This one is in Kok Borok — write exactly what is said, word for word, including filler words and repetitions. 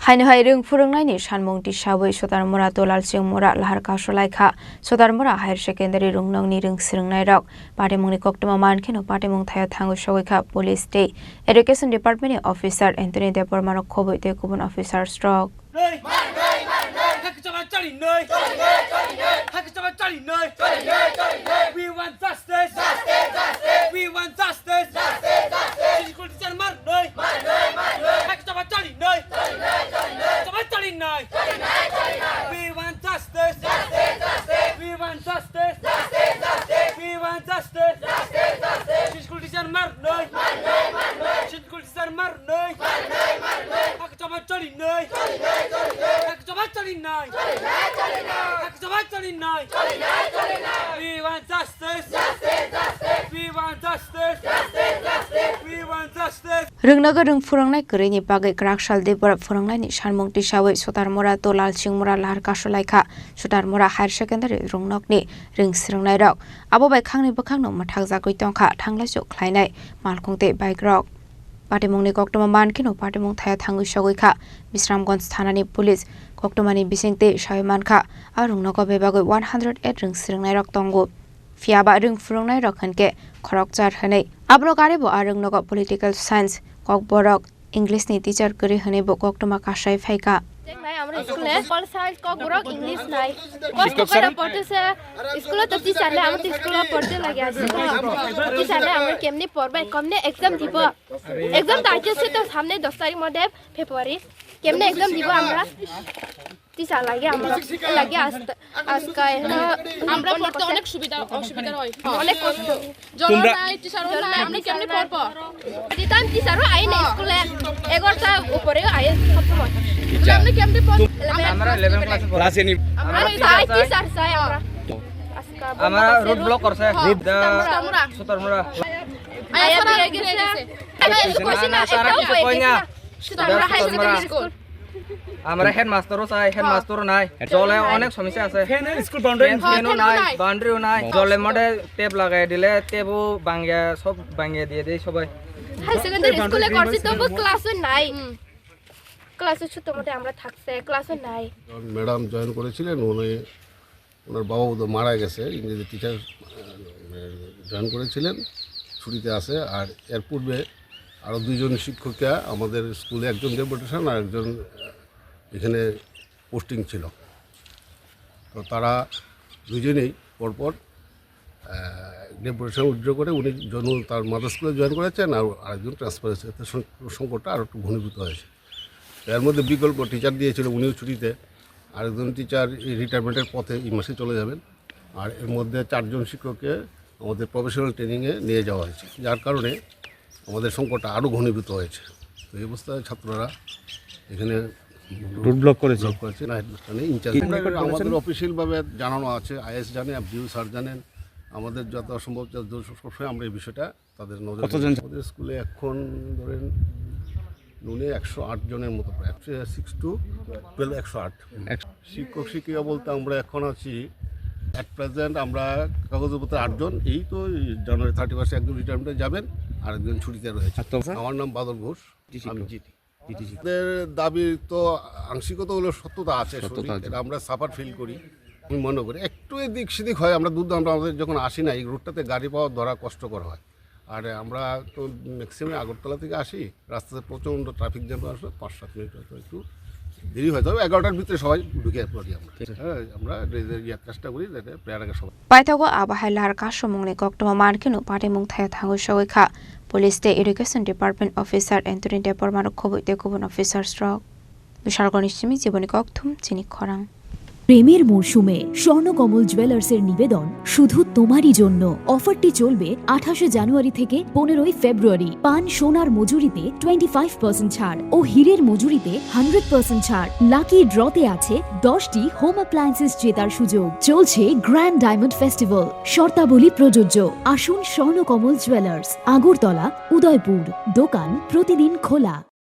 Haino hai rwng phwrwngnaini sanmung tisawi Sotarmura to Lalsingmura lahar kasu laikha. Sotarmura Higher Secondary rwngnokni rwng swrwngnairok patimungni koktwma mankheno patimung thaio thangwi sogwi kha police tei Education Department ni officer Anthony Debbarma rok khobwi tei kubun officers rok. We want justice! Justice! Justice! We want justice! Justice! Justice! School teacher mar noi! Mar noi! Mar noi! Hakchaba chali noi! Chali noi! Chali noi! Chaba chali noi! Chali noi! Chali noi! We want justice! Justice! Justice! We want justice! Justice! Justice! We want justice! Justice! Justice! School teacher mar noi! Mar noi! Mar noi! School teacher mar noi! Mar noi! Mar noi! Hakchaba chali noi! Chali noi! Chali noi! Hakchaba chali noi! Chali noi! Chali noi! Hakchaba chali noi! Chali noi! Chali noi! We want justice! Justice! Justice! We want justice! Justice! Justice! We want justice! Rwngnogo rwng phwrwngnai kwrwini bagwi kwraksal de borok phwrwngnaini sanmung tisawi Sotarmura to Lalsingmura lahar kasu laikha. Sotarmura Higher Secondary rwngnokni rwng swrwngnairok abo bai khangni bwkhakno mwthakjagwi tongkha, thanglaichuk khlainai malkhung tei bike rok. Patimungni koktwma mankheno patimung thaio thangwi sogwi kha. Bisramganj thanani police koktwmani bisingtwi sawi mankha, a rwngnogo bebagwi one hundred eight rwng swrwngnairok tongo. Phiya ba rwng phwrwngnairok hinkhe khorokchar hwnwi. Aborok arebo a rwngnogo political science, kokborok, English ni teacher kwrwi hwnwi bo koktwma kasai phaikha. দেখ ভাই, আমরা স্কুলে অকল সায়েন্স, ককবরক, ইংলিশ নাই। কষ্ট করে পড়তেছে, স্কুলে তো টিচার নেই, আমরা তো স্কুলে পড়তে লাগে আসছি তো। টিচার নেই, আমরা কেমনি পড়বে, কেমনে এক্সাম দিব? এক্সাম তো আইতেছে তো সামনে দশ তারিখ মধ্যে ফেব্রুয়ারি। কেমনে এক্সাম দিব আমরা? টিচার লাগে, আমরা লাগে আসতে, আজকে আমরা পড়তে অনেক সুবিধা, অসুবিধা হয়। অনেক কষ্ট। জল নাই, টিচারও নাই, আমরা কেমনে পড়বো? দিতাম টিচারও আই না স্কুলে, এগারোটা উপরে আই সবসময়। আমরা কেমনে পড়বো? আমরা ইলেভেন ক্লাসে পড়ি। ক্লাসে নি আমরা চাই টিচার চাই আমরা। আমরা রোড ব্লক করছে। রোড সুতারমুড়া। আয়া দিয়ে গেছে। না, না, তারা কিছু কয় না। সুতারমুড়া হাই সেকেন্ডারি স্কুল। আমরা হেডমাস্টারও চাই, হেডমাস্টারও নাই। জলে অনেক সমস্যা আছে। ফ্যান, স্কুল বাউন্ডারি ফ্যান, ফ্যানও নাই, বাউন্ডারিও নাই। জলে মোটে টেপ লাগাই দিলে টেপও ভাঙিয়া, সব ভাঙিয়া দিয়ে দেয় সবাই। হাই সেকেন্ডারি স্কুলে করছি, তবু ক্লাসও নাই। ক্লাসে ছোট মোটে আমরা থাকছে, ক্লাসও নাই। যখন ম্যাডাম জয়েন করেছিলেন, উনি, ওনার বাবা বোধহয় মারা গেছে, ইংরেজি টিচার, আহ, জয়েন করেছিলেন, ছুটিতে আছে। আর এর পূর্বে আরও দুইজন শিক্ষিকা আমাদের স্কুলে, একজন ডেপুটেশন আর একজন, আহ, এখানে পোস্টিং ছিল। তো তারা দুইজনেই পরপর, আহ, ডেপুটেশন উইথড্র করে উনি জন-, তার মাদার স্কুলে জয়েন করেছেন, আর আরেকজন ট্রান্সফার হয়েছে। এতে সং-, সংকটটা আরও একটু ঘনীভূত হয়েছে। এর মধ্যে বিকল্প টিচার দিয়েছিল, উনিও ছুটিতে। আরেকজন টিচার এই রিটায়ারমেন্টের পথে এই মাসে চলে যাবেন। আর এর মধ্যে চারজন শিক্ষককে আমাদের প্রফেশনাল ট্রেনিংয়ে নিয়ে যাওয়া হয়েছে, যার কারণে আমাদের সংকটটা আরও ঘনীভূত হয়েছে। তো এই অবস্থায় ছাত্ররা এখানে রোড ব্লক করেছে। ব্লক করেছে, না, হেডমাস্টার নেই, ইনচার্জ। কি রেকর্ড করেছেন? আমাদের অফিসিয়ালভাবে জানানো আছে, আইএস জানে, বিউ স্যার জানেন, আমাদের যত সম্ভব যত সবসময় আমরা এই বিষয়টা তাদের নজরে কতজন? আমাদের স্কুলে এখন ধরেন নুনে একশো আট জনের মতো, প্রায় সিক্স টু টুয়েলভ, একশো আট। এক- শিক্ষক শিক্ষিকা বলতে আমরা এখন আছি, অ্যাট প্রেজেন্ট আমরা কাগজপত্রে আটজন। এই তো জানুয়ারি থার্টি ফার্স্টে একজন রিটায়ারমেন্টে যাবেন, আরেকজন ছুটিতে রয়েছে। আর তোমরা? আমার নাম বাদল ঘোষ, জি, জি, আমি তো। জিটি। জিটি, জি। আমাদের দাবি তো আংশিকত হলেও সত্যতা আছে, সত্যতা সঠিক। আছে। এটা আমরা সাফার ফিল করি। আমি মনে করি একটু এদিক সেদিক হয়, আমরা দূর দূরান্ত, আমাদের যখন আসি না, এই রোডটাতে গাড়ি পাওয়া ধরা কষ্টকর হয়। আর আমরা তো ম্যাক্সিমাম আগরতলা থেকে আসি, রাস্তাতে প্রচণ্ড ট্রাফিক জ্যাম আসলে পাঁচ সাত মিনিট হয়তো একটু দেরি হয়, তবে এগারোটার ভিতরে সবাই ঢুকে পড়ি আমরা। ঠিক আছে। হ্যাঁ, আমরা রে-, রে-, ইয়ে চেষ্টা করি যাতে প্রায় আগে সবাই। Paithago abo hai lahar kasumungni koktwma mankheno patimung thaio thangwi sogwi kha. Police tei Education Department officer Anthony Debbarma rok khobwi tei kubun officers rok. Bishalgorni simi Jiboni Kokthum, chini khorang. প্রেমের মরশুমে স্বর্ণকমল জুয়েলার্সের নিবেদন শুধু তোমারই জন্য। অফারটি চলবে আঠাশে জানুয়ারি থেকে পনেরোই ফেব্রুয়ারি। পান সোনার মজুরিতে টোয়েন্টি ফাইভ পার্সেন্ট ছাড় ও হীরের মজুরিতে হান্ড্রেড পার্সেন্ট ছাড়। লাকি ড্রতে আছে দশটি হোম অ্যাপ্লায়েন্সেস জেতার সুযোগ। চলছে গ্র্যান্ড ডায়মন্ড ফেস্টিভ্যাল, শর্তাবলী প্রযোজ্য। আসুন স্বর্ণকমল জুয়েলার্স, আগরতলা, উদয়পুর। দোকান প্রতিদিন খোলা।